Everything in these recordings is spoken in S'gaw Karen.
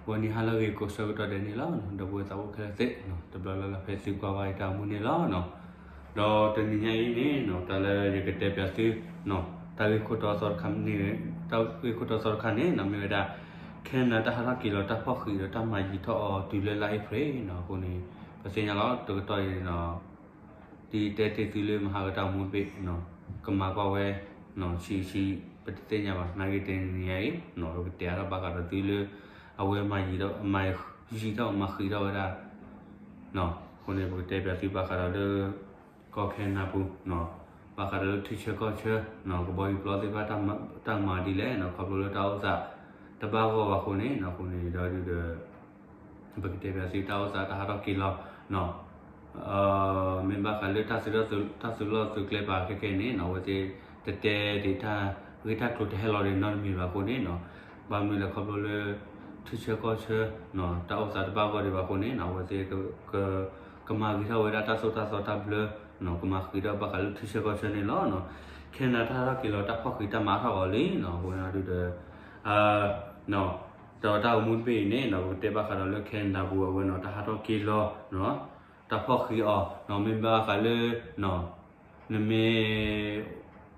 ဂီၤနံၤဟါလၢအဂ့ၤကိးဆၢကတီၢ်ဒဲးန့ၣ်လီၤ. ဒီပုၢ်ဝဲၢ်သးအိၣ်ခဲလၢာ်သ့ၣ် တဘျီလၢ်လၢ်ဖဲသုကွၢ်ဘၣ်အတၢ်အိၣ်မူန့ၣ်လီၤ. ဒီးတနံၤညါအံၤန့ၣ် တၢ်လၢယကတဲပၠးသု တၢ်ဂ့ၢ်ခိၣ်တီသီတခါန့ၣ် တၢ်ဂ့ၢ်ခိၣ်တီသီတခါန့ၣ် မ့ၢ်ဝဲဒၣ် Canada တၢ်ဟးထီၣ်က့ၤလီၤတၢ်ဖီၣ်ဃံးဒီးတၢ်မၤယံၤထီၣ်အီၤတုၤလၢလါအ့ဖြ့ၣ်န့ၣ် အဃိန့ၣ် ပသ့ၣ်ညါလီၤတကတီၢ်အံၤ ဒ်တဲတ့ၢ်သုလၢမဟါကတၢ်အိၣ်မူတဘ့ၣ် ကမၤကွၢ်ဝဲ ဆံးဆံး ပတသ့ၣ်ညါဘၣ် နာ်က့တနံၤညါအံၤ ပကတဲအါထီၣ်ဘၣ်ဃးဒီးသုလၢ အဝဲမၤယံၤထီၣ် မၤယံၤထီၣ်မၤဃံးထီၣ်ဝဲဒၣ် အဃိန့ၣ် ပကတဲပၠးသုဘၣ်ဃးဒီးလၢ ကီၢ် Canada ပူၤ ဘၣ်ဃးဒီးလၢထံဆၢကီၢ်ဆၢ ကဘီယူၤပျီသ့ၣ်တဖၣ် တၢ်မၤဒ်လဲၣ် ခီဖျိလၢတၢ်အိၣ်သးတဘၣ်ဂီၢ်ဘၣ်အဃိန့ၣ် အဃိန့ၣ်ဒီးဒုးဒီး ပကတဲပၠးသုတၢ်အိၣ်သးတၢ်ဟးထီၣ်က့ၤလီၤ မ့ၢ်ဘၣ်ဃးလၢ တၢ်သုးလီၢ်သုးကျဲပာ်ခဲခဲအံၤန့ၣ် အဝဲသ့ၣ်တတဲဒံးတၢ်ဂ့ၢ်တၢ်ကျိၤတဟဲလီၤဒံးနီတမံၤဘၣ်အဃိန့ၣ် ဘၣ်မနုၤလဲၣ်ခီဖျိလၢ ထံဆၢကီၢ်ဆၢ တၢ်အိၣ်သးတဘၣ်ဂီၢ်ဒံးဘၣ်အဃိန့ၣ် အဝဲသ့ၣ် ကမၤဂ့ၤထီၣ်ဝဲဒၣ်တၢ်သိၣ်တၢ်သီတၢ်ဘျၢ ကမၤဃံးထီၣ်ဘၣ်ဃးလၢထံဆၢကီၢ်ဆၢန့ၣ်လီၤ. Canada တၢ်ဟးထီၣ်က့ၤလီၤတၢ်ဖီၣ်ဃံးတၢ်မၤထီၣ်အီၤလံအဃိန့ၣ်ဒုးဒီး ဒီးတၢ်အိၣ်မူတဘ့ၣ်အံၤန့ၣ် ပကတဲဘၣ်ဃးဒီးလၢ Canada ပူၤအဝဲန့ၣ် တၢ်ဟးထီၣ်က့ၤလီၤ တၢ်ဖီၣ်ဃံးအီၤ မ့ၢ်ဘၣ်ဃးလၢ နမ့ၢ်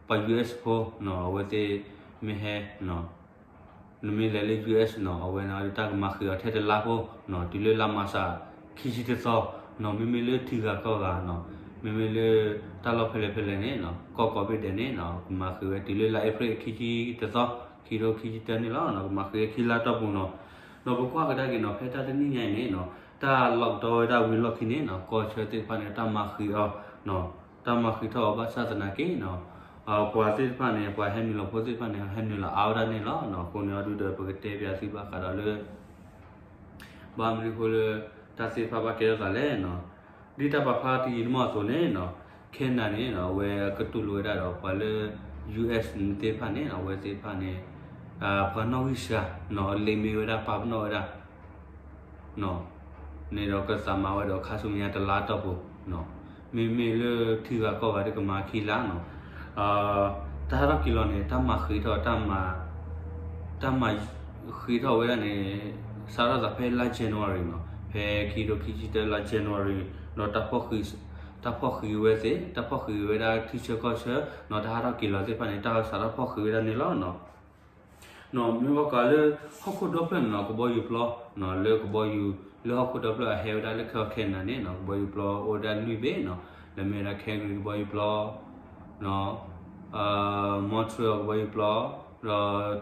ပှၤ US ဖိ အဝဲသ့ၣ်မ့ၢ်ဟဲ နမ့ၢ်လဲၤလၢ US န့ၣ် အဝဲန့ၣ်တၢ်ကမၤဃံးအီၤထဲတလါဖိ တုၤလၢလါမၢ်ၡး ခံဆံတသီ မ့မ့ၢ်လၢထံဂၤကီၢ်ဂၤ မ့မ့ၢ်လၢတၢ်လီၢ်ဖဲလဲၣ်ဖဲလဲၣ်န့ၣ် ကီၢ်ကိးဘ့ၣ်ဒဲးန့ၣ် ကမၤဃံးဝဲတုၤလၢလါအ့ဖြ့ၣ်ခံဆံတသီ ခံကထိခံဆံတၢန့ၣ်လီၤ. ကမၤဃံးဝဲခံလါတီၢ်ပူၤန့ၣ် ဒီးပကွၢ်ကဒါက့ၤန့ၣ် ဖဲတၢ်တနံၣ်ညါအံၤန့ၣ် တၢ်လီၢ်ကတီၤဝဲဒၣ်ဝံၤလီၢ်ခံန့ၣ် ကီၢ်ဆၢသ့ၣ်တဖၣ်န့ၣ် တၢ်မၤဃံးအီၤ တၢ်မၤဃံးထီၣ်အီၤဘၣ်ဆၣ်သနာ်က့ ပှၤသ့ၣ်တဖၣ်န့ၣ် ပှၤဟဲနုာ်လီၤဖိသ့ၣ်တဖၣ်န့ၣ် ဟဲနုာ်လီၤအါဝဲဒၣ်န့ၣ်လီၤ. အဃိန့ၣ်အဒုးဒီး ပကတဲပၠးသုဘၣ်ဃးဒီးလၢ ဘၣ်မနုၤအဃိလၢ တၢ်သ့ၣ်တဖၣ်ဘၣ်ကဲထီၣ်သးလဲၣ်န့ၣ် ဒ်တၢ်ပာ်ဖျါတယံာ်တမီၢ်အသိးန့ၣ် Canada န့ၣ် အဝဲကတူၢ်လိာ်ဝဲဒၣ်ဒီးပှၤလၢ US သ့ၣ်တဖၣ်န့ၣ် အဝဲသ့ၣ်တဖၣ်န့ၣ် ပှၤနီၣ်ဂံၢ်စှၤ လ့မ့ၢ်ဝဲဒၣ်ပာ်ပနီၣ်ဝဲဒၣ် န့ၣ်ဒီးကသးမၤဝဲဒီးခါဆူညါတလါတီၢ်ပူၤ မ့မ့ၢ်လၢထံဂၤကီၢ်ဂၤဒီးကမၤခံလါန့ၣ် တၢ်ဟးထီၣ်က့ၤလီၤန့ၣ် တၢ်မၤဃံးထီၣ် တၢ်မၤဃံးထီၣ်ဝဲဒၣ်န့ၣ် စးထီၣ်သးဖဲလါ January န့ၣ် ဖဲခံကထိခံဆံတၢလါ January ဒီး တၢ်ဖီၣ်ဃံးဝဲသ့ၣ် တၢ်ဖီၣ်ဃံးဝဲဒၣ်ထံဆၢကီၢ်ဆၢ ဒီးတၢ်ဟးထီၣ်က့ၤလီၤသ့ၣ်တဖၣ်န့ၣ် တၢ်စးထီၣ်ဖီၣ်ဃံးဝဲဒၣ်န့ၣ်လီၤ. မ့ၢ်ဘၣ်ဃးလၢဟီၣ်ခိၣ်ဒီဖျၢၣ်န့ၣ် ကဘီယူၤပျီ လၢကဘီယူၤ လၢဟီၣ်ခိၣ်ဒီဖျၢၣ်အဟဲဝဲဒၣ်လၢ Canada န့ၣ် ကဘီယူၤပျီအိၣ်ဝဲဒၣ်လွံၢ်ဘ့ၣ်န့ၣ် လၢမ့ၢ်ဝဲဒၣ် Calgary ကဘီယူၤပျီ Montreal ကဘီယူၤပျီ ဒီး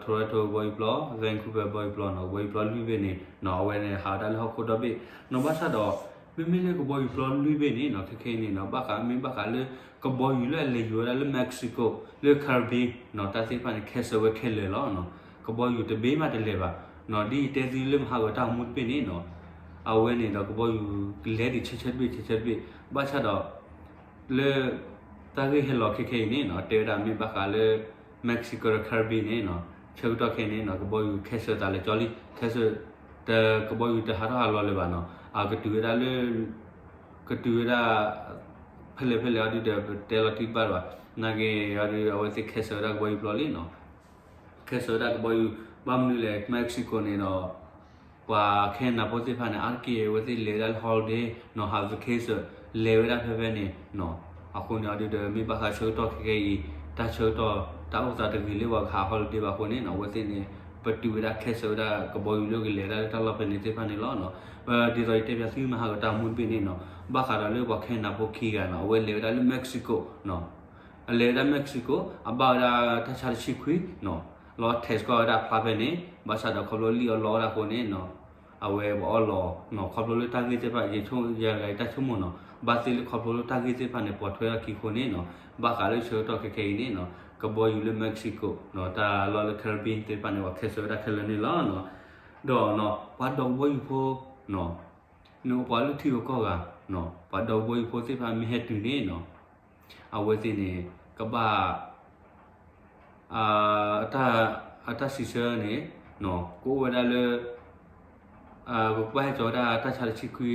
Toronto ကဘီယူၤပျီ Vancouver ကဘီယူၤပျီန့ၣ် ကဘီယူၤပျီလွံၢ်ဘ့ၣ်န့ၣ် အဝဲန့ၣ်ဟးဝဲဒၣ်လၢဟီၣ်ခိၣ်ဒီဘ့ၣ်န့ၣ် ဘၣ်ဆၣ်ဒီး မ့မ့ၢ်လၢကဘီယူၤပျီလွံၢ်ဘ့ၣ်န့ၣ် ခဲခဲအံၤန့ၣ် ဘၣ်ဃးမ့ၢ်ဘၣ်ဃးလၢ ကဘီယူၤလၢအလဲၤယူၤဝဲဒၣ်လၢ Mexico လၢ Caribbean တၢ်သ့ၣ်တဖၣ်န့ၣ် cancel ဝဲခဲလၢာ်လီၤ. ကဘီယူၤတဘ့ၣ်မးတလဲၤဘၣ် ဒ်ယတဲသုလၢမဟါဂီၤတၢ်အိၣ်မူတဘ့ၣ်န့ၣ် အဝဲန့ၣ်ဒီးကဘီယူၤကလဲၤဒံးဆၢဆၢတဘ့ၣ်ဆၢဆၢတဘ့ၣ် ဘၣ်ဆၣ်ဒီး လၢ တၢ်ဂ့ၢ်ဟဲလီၤခဲခဲအံၤန့ၣ် တဲဝဲဒၣ်မ့ၢ်ဘၣ်ဃးလၢ Mexico ဒီး Caribbean န့ၣ် ဆၢကတီၢ်ခဲအံၤန့ၣ် ကဘီယူၤ cancel သးလၢာ်ကၠီလံ cancel တကဘီယူၤတဟးထီၣ်ဟးလီၤလၢၤဘၣ်န့ၣ် အကတုၤဝဲဒၣ်လၢ ကတုၤဝဲဒၣ် ဖဲလဲၣ်ဖဲလဲၣ်အီၤဒုးဒီး ပတဲလီၤတံၢ်ဘၣ်လၢၤဘၣ် နာ်က့အီၤဒုး အဝဲသ့ၣ် cancel ဝဲဒၣ်ကဘီယူၤပျီလံန့ၣ် cancel ဝဲဒၣ်ကဘီယူၤ ဘၣ်မနုၤလဲၣ် Mexico န့ၣ်ဒီး ပှၤ Canada ဖိသ့ၣ်တဖၣ်န့ၣ် အါတက့ၢ်အဝဲသ့ၣ်လဲၤဝဲဒၣ်လၢ holiday န့ၣ် ဟး vacation လဲၤဝဲဒၣ်ဖဲဖဲန့ၣ် အဃိန့ၣ်အီၤဒုးဒီး မ့ၢ်ဘၣ်ဃးဆၢကတီၢ်ခဲခဲအံၤ တၢ်ဆၢကတီၢ် တၢ်အိၣ်သးတဂ့ၤလၢပှၤကဟး holiday ဘၣ်အဃိန့ၣ် အဝဲသ့ၣ်န့ၣ် ပတုာ်ဝဲဒၣ် cancel ဝဲဒၣ်ကဘီယူၤလၢကလဲၤဒၣ်လၢတၢ်လီၢ်ဖဲန့ၣ်သ့ၣ်တဖၣ်န့ၣ်လီၤ. ဒ်သိးယတဲပၠးသုမဟါဂီၤတၢ်အိၣ်မူတဘ့ၣ်န့ၣ် ဘၣ်ဃးဒီးလၢပှၤ Canada ဖိခံဂၤန့ၣ် အဝဲလဲၤဝဲဒၣ်လၢ Mexico အလဲၤဝဲဒၣ် Mexico အဘၣ်ဝဲဒၣ်တၢ်ဆါတဆံခွံ လီၤ test ကွၢ်ဝဲဒၣ်ဖျါဖဲန့ၣ် ဘၣ်ဆၣ်ဒီးခီဖျိလံၣ်အီၣ်လီအီၣ်ဝဲဒၣ်အဃိန့ၣ် အဝဲပှၤအီၣ်လီၤ ခီဖျိလၢတၢ်ဂ့ၢ်သ့ၣ်တဖၣ် ယဆိကမိၣ် ယၤတဂၤအံၤတၢ်ဆိကမိၣ်န့ၣ် ဘၣ်သ့ၣ်လၢခီဖျိလၢတၢ်ဂ့ၢ်သ့ၣ်တဖၣ်န့ၣ် ပိာ်ထွဲထီၣ်ခံအဃိန့ၣ် ဘၣ်ဃးလၢဆၢကတီၢ်ခဲခဲအံၤန့ၣ် ကဘီယူၤလၢ Mexico တၢ်လီၢ်လၢ Caribbean သ့ၣ်တဖၣ်န့ၣ် ပှၤ cancel ဝဲဒၣ်ခဲလၢာ်န့ၣ်လီၤ. ဒီး ပှၤဒီးကဘီယူၤဖိ နပှၤလၢထံဂၤကီၢ်ဂၤ ပှၤဒီးကဘီယူၤဖိသ့ၣ်တဖၣ်မ့ၢ်ဟဲတုၤန့ၣ် အဝဲသ့ၣ်န့ၣ် ကဘၣ် အတၢ်စံးဆၢန့ၣ် ကအိၣ်ဝဲဒၣ်လၢ ကဘၣ်ဟဲကၠီၤဝဲဒၣ်တၢ်ဆါတဆံခွံ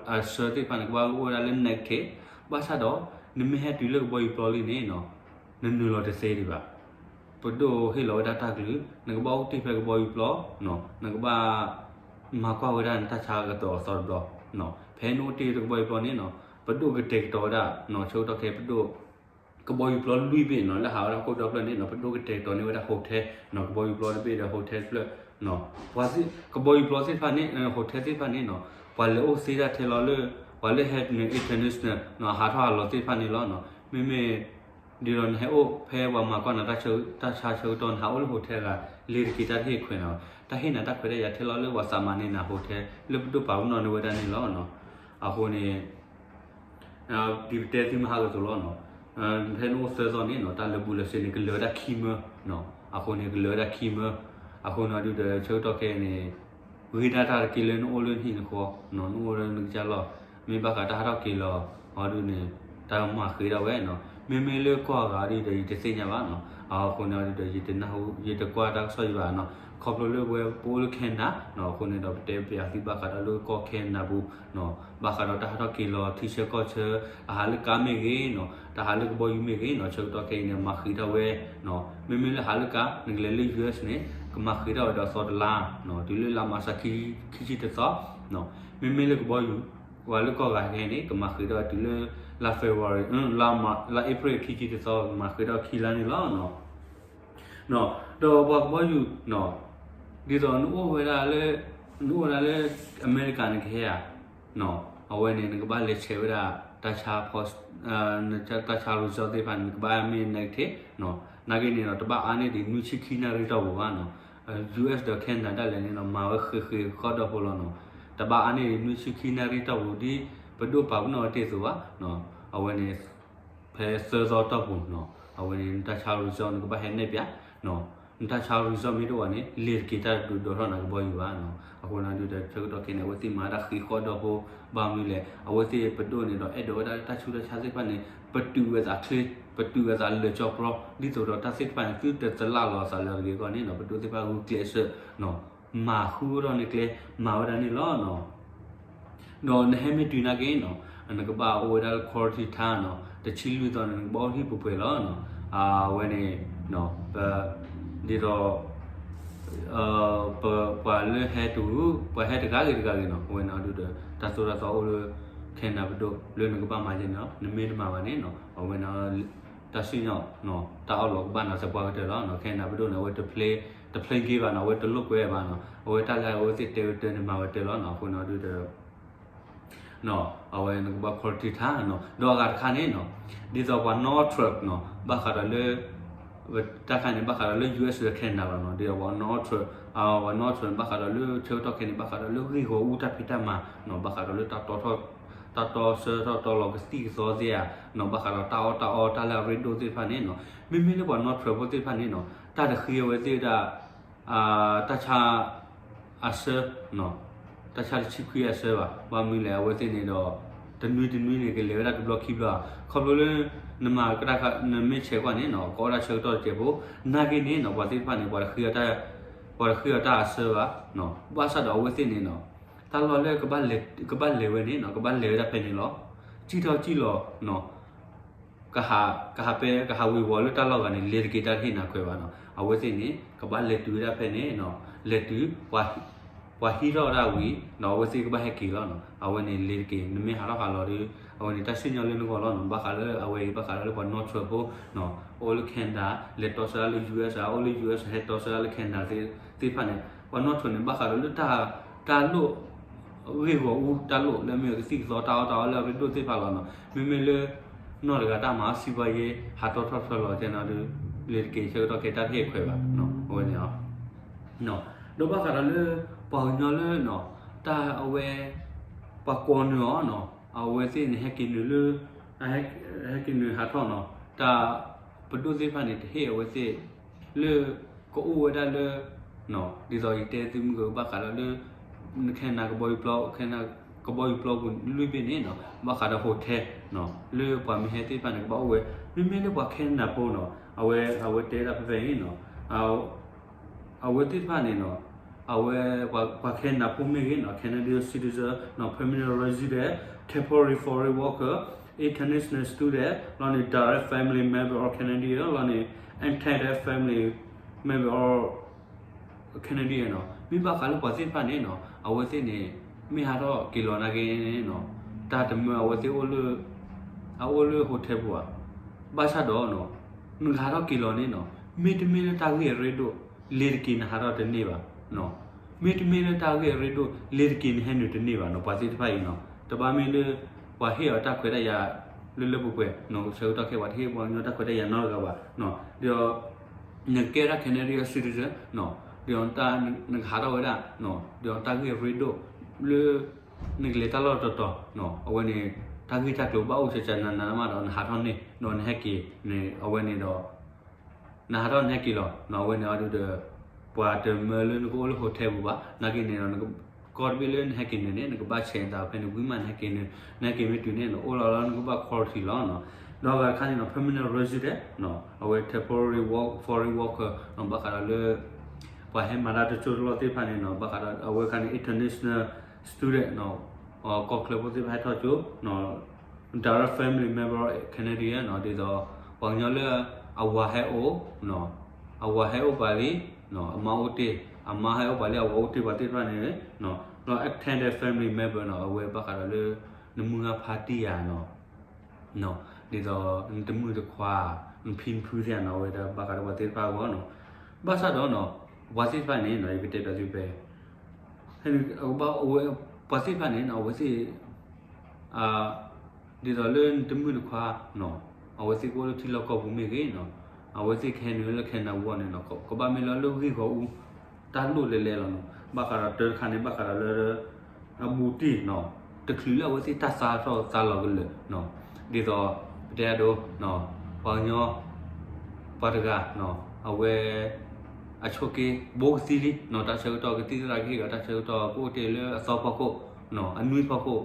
အဆၢသ့ၣ်တဖၣ်န့ၣ် ကဘၣ်အိၣ်ဝဲဒၣ်လၢ negative ဘၣ်ဆၣ်ဒီး နမ့ၢ်ဟဲတုၤလၢကဘီယူၤပျီလံန့ၣ် နနုာ်လီၤတသ့ဒံးဘၣ်. ပဒိၣ်ဟ့ၣ်လီၤဝဲဒၣ်တၢ်ကလုၢ် နကဘၣ်အိၣ်တ့ၢ်ဖဲကဘီယူၤပျီ နကဘၣ် မၤကွၢ်ဝဲဒၣ်နတၢ်ဆါကတီၤအသီတဘျီ, ဖဲနအိၣ်တ့ၢ်တကဘီယူၤပျီန့ၣ်နီၤ ပဒိၣ်ကတဲာ်ကတီၤဝဲဒၣ်နီၤ ဆၢကတီၢ်ခဲအံၤ ပဒိၣ် ကဘီယူၤပျီလွံၢ်ဘ့ၣ်နီၤ လၢဟးဝဲဒၣ်ဟီၣ်ခိၣ်ဒီဖျၢၣ်န့ၣ်နီၤ ပဒိၣ်ကတဲာ်ကတီၤန့ၢ်ဝဲဒၣ် hotel နီၤ ကဘီယူၤပျီတဘ့ၣ်ဒီး hotel တဖျၢၣ် ကဘီယူၤပျီသ့ၣ်တဖၣ်န့ၣ် hotel သ့ၣ်တဖၣ်န့ၣ်နီၤ ပှၤလဲၤအိၣ်သ့ဒၣ်ထဲလီၤလၢ ပှၤလၢဟဲနုာ် international နီၤ ဟးထီၣ်ဟးလီၤသ့ၣ်တဖၣ်န့ၣ်လီၤ. မ့မ့ၢ် ဒ်သိးနဟဲအိၣ်ဖဲပှၤမၤကွၢ်နၤ တၢ်ဆါဆၢကတီၢ် နဟးအိၣ်လၢ hotel ဂၤ လ့ၤတက့ၤတၢ်တဟ့ၣ်ခွဲးနၤဘၣ်. တၢ်ဟ့ၣ်နၤတၢ်ခွဲးတၢ်ယာ်ထဲလီၤလၢပှၤသးမၤန့ၢ်နၤ hotel လၢပဒိၣ်ပာ်ပနီၣ်န့ၢ်ဝဲဒၣ်န့ၣ်လီၤ. အဃိန့ၣ် ဒ်ပတဲသုမဟါကသိးလီၤနီၤ ဖဲနအိၣ်သၢသီန့ၣ်နီၤ တၢ်လၢာ်ဘူၣ်လၢာ်စ့န့ၣ် ကလၢာ်ဝဲဒၣ်ခံမၢနီၤ အဃိန့ၣ် ကလၢာ်ဝဲဒၣ်ခံမၢ အဃိန့ၣ်ဒုးဒီး ဆၢကတီၢ်ခဲအံၤန့ၣ် ဂ့ၤဒၣ်တၢ်တက့ၢ်လၢနအိၣ်လၢနဟံၣ်နဃီနီၤ နအိၣ်လၢနကစၢ်လီၢ် မ့ၢ်ဘၣ်ဃးတၢ်ဟးထီၣ်က့ၤလီၤအီၤဒုးန့ၣ် တၢ်မၤဃ့ဒၣ်ဝဲနီၤ မ့မ့ၢ်လၢကီၢ်အဂၤဒုးဒီး ယတသ့ၣ်ညါဘၣ်နီၤ အဃိန့ၣ်ဒုးဒီး ယတနၢ်ဟူ ယတကွၢ်တၢ်ကစီၣ်ယံၤဘၣ်နီၤ ခီဖျိလၢပဝဲပအိၣ်လၢ Canada နီၤ အဃိန့ၣ်ဒီး ပတဲပျးသုဘၣ်ဃးဒီးလၢကီၢ် Canada ပူၤနီၤ ဘၣ်ဃးဒီးတၢ်ဟးထီၣ်က့ၤလီၤထံဆၢကီၢ်ဆၢ အဟးလၢကါမ့ၢ်ဂ့ၤနီၤ တၢ်ဟးလၢကဘီယူၤမ့ၢ်ဂ့ၤနီၤ ဆၢကတီၢ်ခဲအံၤန့ၣ် မၤဃ့ဒၣ်ဝဲနီၤ မ့မ့ၢ်လၢဟးလၢကါ နကလဲၤလၢ US န့ၣ် ကမၤဃ့ဒၣ်ဝဲဒီးသီတလါနီၤ တုၤလၢလါမၢ်ၡးခံဆံတသီ မ့မ့ၢ်လၢကဘီယူၤ ပှၤလၢကီၢ်ဂၤခဲအံၤန့ၣ် ကမၤဃ့ဒၣ်တုၤလၢ လါ February လါ April ခံဆံတသီ ကမၤဃ့ဒၣ်ခံလါန့ၣ်လီၤ. ဒီးပှၤကဘီယူၤ ဒ်သိးနအိၣ်ဝဲဒၣ်လၢ နအိၣ်ဝဲဒၣ်လၢ အမဲရကၤန့ၣ်ကဟဲဧါ အဝဲန့ၣ် နကဘၣ်လဲၤဆဲးဝဲဒၣ် တၢ်ဆါ တၢ်ဆါ result သ့ၣ်တဖၣ်န့ၣ် နကဘၣ်မ့ၢ် negative နာ်က့န့ၣ်ဒီး တဘၣ်အါန့ၢ်ဒံးနွံဆံခံနၣ်ရံၣ်တီၢ်ပူၤဘၣ်နီၤ US ဒီး Canada ဒၣ်လဲာ်န့ၣ်ဒီး မၤဝဲဃ့ဃ့ဃီဒီဖိလီၤနီၤ တဘၣ်အါန့ၢ်ဒံးနွံဆံခံနၣ်ရံၣ်တီၢ်ပူၤဒ် ပဒိၣ်ပာ်ပနီၣ်ဝဲတ့ၢ်အသိးဘၣ် အဝဲန့ၣ် ဖဲသၢသီတီၢ်ပူၤနီၤ အဝဲန့ၣ် နတၢ်ဆါ result နကဘၣ်ဟဲနဲၣ်ပျး နတၢ်ဆါ result မ့ၢ်တအိၣ်ဘၣ်န့ၣ် လ့ၤတက့ၤတၢ်ဒုးဒိးထီၣ်နၤကဘီယူၤဘၣ်နီၤ အဃိန့ၣ်ဒုးဒီး ဆၢကတီၢ်ခဲအံၤန့ၣ် အဝဲသ့ၣ်မၤဝဲဒၣ်ဃ့ဃီဒီဖိ ဘၣ်မနုၤလဲၣ် အဝဲသ့ၣ်ပဒိၣ်န့ၣ်ဒီး အဲၣ်ဒိးဝဲဒၣ်တၢ်ဆူးတၢ်ဆါသ့ၣ်တဖၣ်န့ၣ် ပတုာ်ဝဲသးချ့ ပတုာ်ဝဲသးလၢာ်ကၠီကြီ ဒ်သိးဒီးတၢ်သ့ၣ်တဖၣ်န့ၣ် သုတသလၣ်လီၤသးလၢအဂ့ၤအဂီၢ်န့ၣ်နီၤ ပဒိၣ်သ့ၣ်တဖၣ်ဂုာ်ကျဲးစၢးနီၤ မၤဃုထီၣ်န့ၢ်ကျဲ မၤဝဲဒၣ်န့ၣ်လီၤနီၤ ဒီးနဟဲမ့ၢ်တုၤနာ်က့နီၤ နကဘၣ်အိၣ်ဝဲဒၣ်လၢ quarantine နီၤ တဆံလွံၢ်သီန့ၣ် နကဘၣ်အိၣ်ဟံၣ်ပှဲၤပှဲၤလီၤနီၤ အဝဲန့ၣ် ဒ်သိး ပ ပှၤလၢဟဲတဂုၤ ပှၤဟဲတဂၤဂ့ၤတဂၤဂ့ၤနီၤ အဝဲန့ၣ်ဒုးဒီး တၢ်သိၣ်တၢ်သီအိၣ်လၢ Canada ပဒိၣ် လၢနကဘၣ်မၤယဲန့ၣ်နီၤ နမ့ၢ်တမၤဘၣ်န့ၣ်နီၤ အဝဲန့ၣ် တၢ်စံၣ်ညီၣ် တၢ်အီၣ်လီၤကဘၣ်နၤသပှၢ်ကတၢၢ်လီၤနီၤ Canada ပဒိၣ်န့ၣ် အဝဲတ play တ play game ဘၣ်နီၤ အဝဲတလိာ်ကွဲဘၣ်နီၤ အဝဲတၢ်လၢအဝဲသ့ၣ်တဲဝဲတၢ်န့ၣ် မၤဝဲတၢ်လီၤနီၤ အဃိန့ၣ်ဒုးဒီး အဝဲနကဘၣ် quarantine နီၤ ဒီးအဂၤတခါန့ၣ်နီၤ ဒ်သိးပှၤ Northrop နီၤ ဘၣ်ဃးဒီးလၢ တၢ်ခါန့ၣ် ဘၣ်ဃးဒီးလၢ US ဒီး Canada လီၤနီၤ ဒ်သိးပှၤ Northrop ပှၤ Northrop န့ၣ် ဘၣ်ဃးဒီးလၢ ဆၢကတီၢ်ခဲအံၤန့ၣ် ဘၣ်ဃးဒီးလၢဂ့ၢ်ဂီၢ်အူတၢ်ဖံးတၢ်မၤနီၤ ဘၣ်ဃးဒီးလၢ တၢ်တီဆၢထီၣ်တီလီၤကသံၣ်ကသီသ့ၣ်ဧါနီၤ ဘၣ်ဃးဒီးတၢ်အီၣ်တၢ်အီတၢ်လၢအရ့ဒိၣ်သ့ၣ်တဖၣ်န့ၣ်နီၤ မ့မ့ၢ်လၢပှၤ Northrop ဖိသ့ၣ်တဖၣ်န့ၣ်နီၤ တၢ်တဃ့အဝဲသ့ၣ်ဒၣ် တၢ်ဆါ အဆၢ တၢ်ဆါတဆံခွံအဆၢဘၣ် ဘၣ်မနုၤလဲၣ် အဝဲသ့ၣ်န့ၣ်ဒီး တနွံတနွံန့ၣ် ကလဲၤဝဲဒၣ်တဘျီခံဘျီ ခီဖျိလၢ နမၤကတၢ်ခါ နမ့ၢ်ဆဲးကွၢ်န့ၣ်နီၤ ကအိၣ်ဒၣ်ဆၢကတီၢ်တစဲးဖိ နာ်က့န့ၣ်နီၤ ပှၤသ့ၣ်တဖၣ်န့ၣ် ပှၤတဃ့အီၤတၢ်အဆၢဘၣ် ဘၣ်ဆၣ်ဒီးအဝဲသ့ၣ်န့ၣ်နီၤ တၢ်လီၢ်လၢ ကဘၣ်လဲၤဝဲန့ၣ်နီၤ ကဘၣ်လဲၤဝဲဒၣ်ဖဲန့ၣ်လီၤ စံၣ်ထီၣ်စံၣ်လီၤနီၤ ကဟး ကဟးပဲ ကဟးဝ့ၤဝီၤလၢတၢ်လီၢ်ဂၤန့ၣ် လ့ၤတက့ၤတၢ်တဟ့ၣ်နၤခွဲးဘၣ်နီၤ အဝဲသ့ၣ်န့ၣ် ကဘၣ်လဲၤတုၤဝဲဒၣ်ဖဲန့ၣ်နီၤ လဲၤတုၤ ပှၤဟံးထီၣ်ဝဲဒၣ်ဝံၤ ဒီးအဝဲသ့ၣ်ကဘၣ်ဟဲက့ၤလီၤနီၤ အဝဲန့ၣ် လ့ၤတက့ၤ နမ့ၢ်ဟးထီၣ်ဟးလီၤဒီး အဝဲန့ၣ်တၢ်စံၣ်ညီၣ်လၢနဂီၢ်လီၤနီၤ ဘၣ်ဃးလၢအဝဲအံၤ ဘၣ်ဃးဒီးလၢပှၤ Northrop ဖိနီၤ အိၣ်လၢ Canada လဲၤတီဆၢဒၣ်လၢ US ဧါ အိၣ်လၢ US ဟဲတီဆၢဒၣ်လၢ Canada သ့ၣ်တဖၣ်န့ၣ် ပှၤ Northrop န့ၣ် ဘၣ်ဃးဒီးလၢတၢ် တၢ်လိၣ် ဂ့ၢ်ဂီၢ်အူတၢ်လိၣ်လၢမ့ၢ်ကသံၣ်ကသီတၢ်အီၣ်တၢ်အီလၢအရ့ဒိၣ်သ့ၣ်တဖၣ်လီၤနီၤ မ့မ့ၢ်လၢ နီၢ်တဂၤတၢ်မၤအီၣ်စံးပှၤယဲ ဟးတီထီၣ်ထီလီၤကဲနီၤဒီး လ့ၤတက့ၤဆၢကတီၢ်ခဲအံၤတၢ်တဟ့ၣ်ခွဲးဘၣ် အဝဲန့ၣ် ဒီးဘၣ်ဃးဒီးလၢ ပှၤကညီလၢ တၢ်အဝဲ ပှၤကိးနုာ်အီၤနီၤ အဝဲသ့ၣ်န့ၣ် ဟဲက့ၤနုာ်လၢ ဟဲက့ၤနုာ်ဟးထီၣ်နီၤ တၢ် ပဒိၣ်သ့ၣ်တဖၣ်န့ၣ် တဟ့ၣ်အဝဲသ့ၣ် လၢ ကအိၣ်ဝဲဒၣ်လၢ ဒ်သိးယတဲသုမုၢ်ကဘၣ်ဃးဒီးလၢ Canada ကဘီယူၤပျီ Canada ကဘီယူၤပျီပူၤလွံၢ်ဘ့ၣ်န့ၣ်နီၤ ဘၣ်ဃးဒီး hotel နီၤ လၢပှၤမ့ၢ်ဟဲသ့ၣ်တဖၣ်န့ၣ် ကဘၣ်အိၣ်ဝဲ မ့မ့ၢ်လၢပှၤ Canada ဖိနီၤ အဝဲ အဝဲတဲဒၣ်ဖဲဖဲအံၤနီၤ အဝဲသ့ၣ်တဖၣ်န့ၣ်နီၤ အဝဲ ပှၤ Canada ဖိမ့ၢ်ဂ့ၤနီၤ Canadian citizen နီၤ permanent resident, temporary foreign worker, international student လီၤန့ၣ် direct family member of Canadian လီၤန့ၣ် extended family member of Canadian နီၤ မ့ၢ်ဘၣ်ဃးလၢပှၤသ့ၣ်တဖၣ်န့ၣ်နီၤ အဝဲသ့ၣ်န့ၣ် မ့ၢ်ဟးထီၣ်က့ၤလီၤနာ်က့န့ၣ်နီၤ တၢ်တမၢအဝဲသ့ၣ်အိၣ်လၢ အအိၣ်လၢ hotel ပူၤဘၣ်. ဘၣ်ဆၣ်ဒီးနီၤ နကဟးထီၣ်က့ၤလီၤန့ၣ်နီၤ မ့တမ့ၢ်လၢတၢ်ဂ့ၢ်အရ့ဒိၣ် လ့ၤတက့ၤနဟးထီၣ်တန့ၢ်ဘၣ်. မ့တမ့ၢ်လၢတၢ်ဂ့ၢ်အရ့ဒိၣ် လ့ၤတက့ၤနဟဲနုာ်တန့ၢ်ဘၣ်နီၤ ပှၤသ့ၣ်တဖၣ်အံၤနီၤ တဘၣ်မ့ၢ်လၢ ပှၤဟ့ၣ်အီၤတၢ်ခွဲးတၢ်ယာ်လၢလၢပှဲၤပှဲၤနီၤ ဆၢကတီၢ်ခဲအံၤ ပှၤတဟ့ၣ်ပှၤကညီတၢ်ခွဲးတၢ်ယာ်နီတဂၤဘၣ်. ဒီး နကဲဒၣ် Canadian citizen နီၤ ဒီး နကဟးထီၣ်ဝဲဒၣ် ဒီးတၢ်ဂ့ၢ်အရ့ဒိၣ်လၢ နကလဲၤတၢ်လီၢ်တတီၤတီၤနီၤ အဝဲန့ၣ် တၢ်ဂ့ၢ်တၢ်ကျိၤဘၣ်အိၣ်ကကနၤနၤမးဒီး နဟးထီၣ်န့ၣ် ဒီးနဟဲက့ၤန့ၣ် အဝဲန့ၣ်ဒီး နဟးထီၣ်နဟဲက့ၤလီၤနီၤ အဝဲန့ၣ်အဒုဒီး ပှၤတမၢလၢနကအိၣ်လၢ hotel ပူၤဘၣ် နာ်က့န့ၣ်ဒီး ကီၢ်တဘ့ၣ်လၢနဟဲက့ၤနုာ်န့ၣ် နကဘၣ်ဆဲးသးဖဲန့ၣ် ဝံၤမးနဟဲက့ၤနုာ် နဟဲက့ၤမ့ၢ်တုၤန့ၣ် နအိၣ်လီၤလၢနကဘၣ် quarantine လီၤနီၤ. ဒီးအဂၤတခါန့ၣ်နီၤ permanent resident နီၤ အဝဲ temporary work foreign worker နီၤ ဘၣ်ဃးဒီးလၢ ပှၤဟဲမၤတၢ်တစိၢ်တလီၢ်သ့ၣ်တဖၣ်န့ၣ်နီၤ ဘၣ်ဃးဒီးအဝဲခါန့ၣ် international student နီၤ ကီၢ်ချၢဖိသ့ၣ်တဖၣ်ဟဲထီၣ်ကၠိ direct family member Canadian နီၤ ဒ်သိး ပှၤကညီလၢအဝၤဟဲအိၣ် အဝၤဟဲအိၣ်ပာ်လံ အမါအိၣ်တ့ၢ် အမါဟဲအိၣ်ပာ်လံ အဝၤအိၣ်တ့ၢ်ပှၤသ့ၣ်တဖၣ်န့ၣ် ဒီး extended family member နီၤ အဝဲဘၣ်ဃးဒီးလၢ နမုၢ်ဂၢ်ဖါတံၢ်ဧါနီၤ ဒ်သိးနတမုၣ်တခွါ နဖံနဖုသ့ၣ်ဧါနီၤ အဝဲဒၣ်ဘၣ်ဃးဒီးပှၤသ့ၣ်တဖၣ်အဂီၢ်နီၤ. ဘၣ်ဆၣ်ဒီးနီၤ ပှၤသ့ၣ်တဖၣ်န့ၣ်နီၤ ယကတဲဘၣ်သုဖဲ ပှၤသ့ၣ်တဖၣ်န့ၣ်နီၤ အဝဲသ့ၣ် ဒ်သိးလၢနတမုၣ်တခွါနီၤ အဝဲသ့ၣ်ကအိၣ်လၢထံလီၢ်ကီၢ်ပူၤမ့ၢ်ဂ့ၤနီၤ အဝဲသ့ၣ်ကဟဲနုာ်လၢ Canada ဝီန့ၣ်နီၤ ကဘၣ်မ့ၢ်လၢလၢဂ့ၢ်ဂီၢ်အူ တၢ်လိၣ်လဲၤလဲၤလီၤနီၤ ဘၣ်ဃးဒီးတၢ်တခါန့ၣ် ဘၣ်ဃးဒီးလၢ အဘူးတံၢ်နီၤ တချုးလၢအဝဲသ့ၣ်တၢ်သါထီၣ်သါလီၤကလၢာ်နီၤ ဒ်သိး ပတဲအဒိ ပှၤကညီ ပှၤတဂၤနီၤ အဝဲ အဆိးက့ ဘိကသံလံနီၤ တၢ်ဆၢကတီၢ်ကသံၣ်သရၣ်ကဟ့ၣ်ဒီး တၢ်ဆၢကတီၢ်ကအိၣ်တ့ၢ်လၢအသီဖီခိၣ်နီၤ အနွံဖီခိၣ် က